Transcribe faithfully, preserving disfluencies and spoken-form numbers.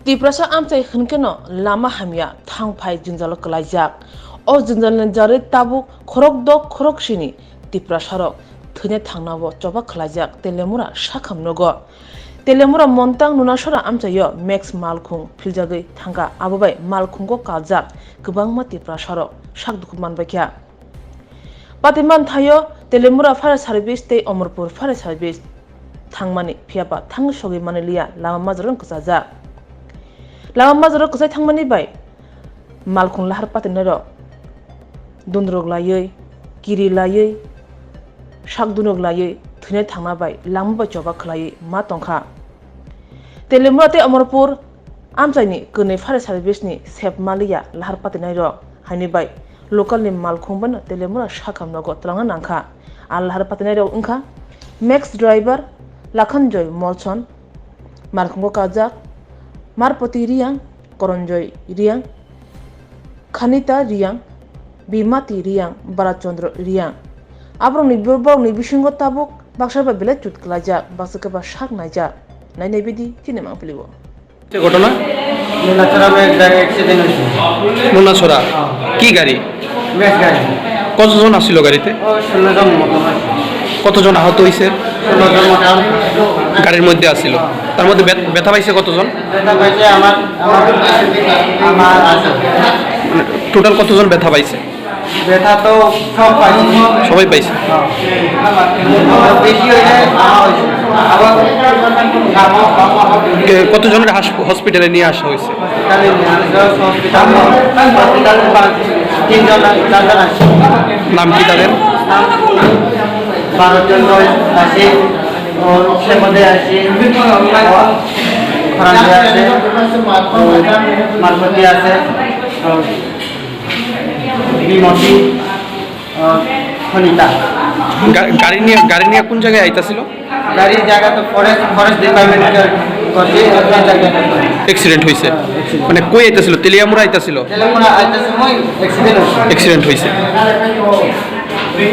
Tiprasa amchai hwnkhe no lama hamya thang phai jwngjalo kwlaijak. O jwngjalni jarwi tabuk khorok dok khorok sini Tiprasarok thwina thangnao choba khwlaijak Telemura sakham nogo. Telemura Montang Nunasora amchaio Max malkhung philjagwi thangkha, abo bai malkhungo kaljak kwbangma Tiprasarok sak dukhu manbaikha. Patiman thaio Telemura fire service tei Omorpur fire service thangmani, phiyaba thang sogwi manliya, lama majra kwchajak. Lama majra kwchai thangmani bai malkhung lahar patinairok dundrok laiwi, kiri laiwi, sak dunok laiwi thwinai thangna bai lama bai choba khwlaiwi ma tongkha. Telemura tei Omorpur amchaini kwnwi fire service ni sep maliya lahar patinairok haini bai local ni malkhung bai no Telemura sakham nogo twlangna nangkha. A lahar patinairok wngkha Max driver, Lakhanjoy Molson, malkhungo kajak, Marpoti Riang, Koronjoy Riang, Khanita Riang, Bimati Riang, Balachandra Riang. Aborokni, borokni bisingo tabuk baksa ba belai chut kwlaijak, baksa khe ba sak naijak. Nainai bidi chini mangpili o. সে ঘটনা? নুনাছড়া মে এক জায়গায় অ্যাক্সিডেন্ট হয়েছে। নুনাছড়া? হ্যাঁ। কি গাড়ি? ম্যাক্স গাড়ি। কতজন আসছিল গাড়িতে? ও ষোলো জন মতন আছে। কতজন আহত হইছে? ষোলো জন মোটামুটি। গাড়ির মধ্যে আসছিল। তার মধ্যে ব্য-, ব্যথা পাইছে কতজন? ব্যথা পাইছে আমার, আমার, আমার আছে। মানে, টোটাল কতজন ব্যথা পাইছে? ব্যথা তো সব পাইছে। সবাই পাইছে? হ্যাঁ। বেশি হইলে আমার হয়েছে। আবার কে-, কতজনের হাস-, হসপিটালে নিয়ে আসা হয়েছে? হসপিটালে নিয়ে আসা, হসপিটাল, হসপিটালে বা-, তিনজন, চারজন আছে। নাম কি তাদের? নাম বারো জন আছে, ও সে মধ্যে আছে, ও খরাঞ্জে আছে, ও মারফতি আছে, ও বিমতি, ও খনিতা। গা-, গাড়ি নিয়ে, গাড়ি নিয়ে কোন জায়গায় আইতাছিল? গাড়ির জায়গা তো ফরেস্ট, ফরেস্ট ডিপার্টমেন্ট করছে, ওখানে জায়গা। অ্যাক্সিডেন্ট হয়েছে? হ্যাঁ, অ্যাক্সিডেন্ট। মানে কই আইতাছিল? তেলিয়ামুড়া আইতাছিল? তেলিয়ামুড়া আইতার সময় অ্যাক্সিডেন্ট হয়েছে। অ্যাক্সিডেন্ট হয়েছে।